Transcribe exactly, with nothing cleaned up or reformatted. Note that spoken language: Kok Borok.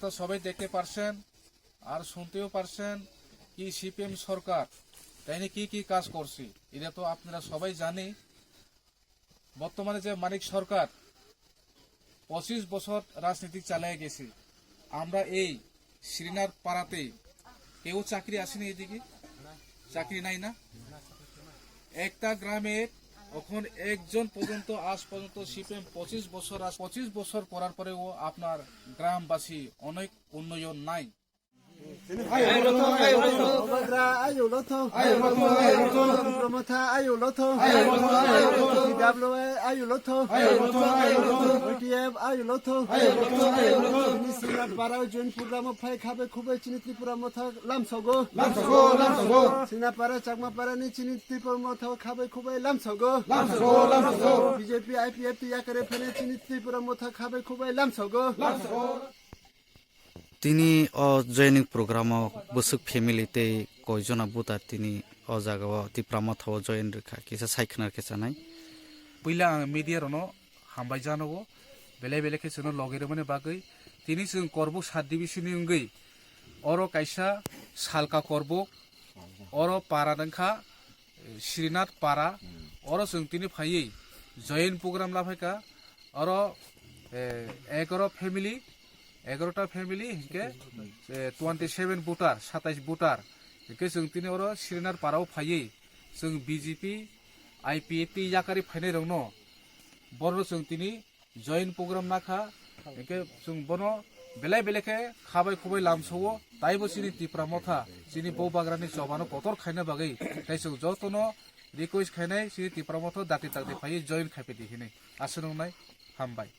তো সবাই দেখতে পারছেন আর শুনতেও পারছেন কি সিপিএম সরকার তাইনি কি কি কাজ করছে, এটা তো আপনারা সবাই জানি। বর্তমানে যে মানিক সরকার পঁচিশ বছর রাজনীতি চালিয়ে গেছে, আমরা এই শ্রীনাথ পাড়াতে কেউ চাকরি আসেনি এদিকে, চাকরি নাই না। একটা গ্রামের এখন একজন পর্যন্ত, আজ পর্যন্ত সিপিএম পঁচিশ বছর, আজ পঁচিশ বছর করার পরেও আপনার গ্রামবাসী অনেক উন্নয়ন নাই। Obagra, ayo lotho. Tipra Motha, ayo lotho. T W A, ayo lotho. O T F, ayo lotho. Chini Srinath Para join program o phai khabe khubui chini Tripura Motha lamsogo. Srinath Para, Chakma Para ni chini Tripura Motha khabe khubui lamsogo. B J P, I P F T yakare phene chini Tripura Motha khabe khubui lamsogo. Tini o joining program o bwswk family tei koijona buta tini o jaga o Tipra Motha o join rwkha, kisa sai khwna khe chanai. Puila ang media rokno hambai janogo, belai belai khe chwngno logi rwmani bagwi. Tini chwng Korbuk sub division ni wngwi oro kaisa Salka Korbuk, oro para wngkha Srinath Para, oro chwng tini phaiwi join program laphaikha, oro, eh, egaro family, egarota family, hinkhe, eh, twenty seven voter, satais voter, hinkhe chwng tini oro Srinath Para o phaiwi chwng B J P, I P F T yakari phainai rokno, borno chwng tini join program nakha, hinkhe chwng bono belai belai khe khabai khubai lamsao, taibo chini Tipra Motha, chini Bubagrani chobano kotor khaina bagwi, tei chwng jotono request khainai, chini Tipra Motha dakti dakti phaiwi join khaiphaidi hinwi aswk wngnai, hambai.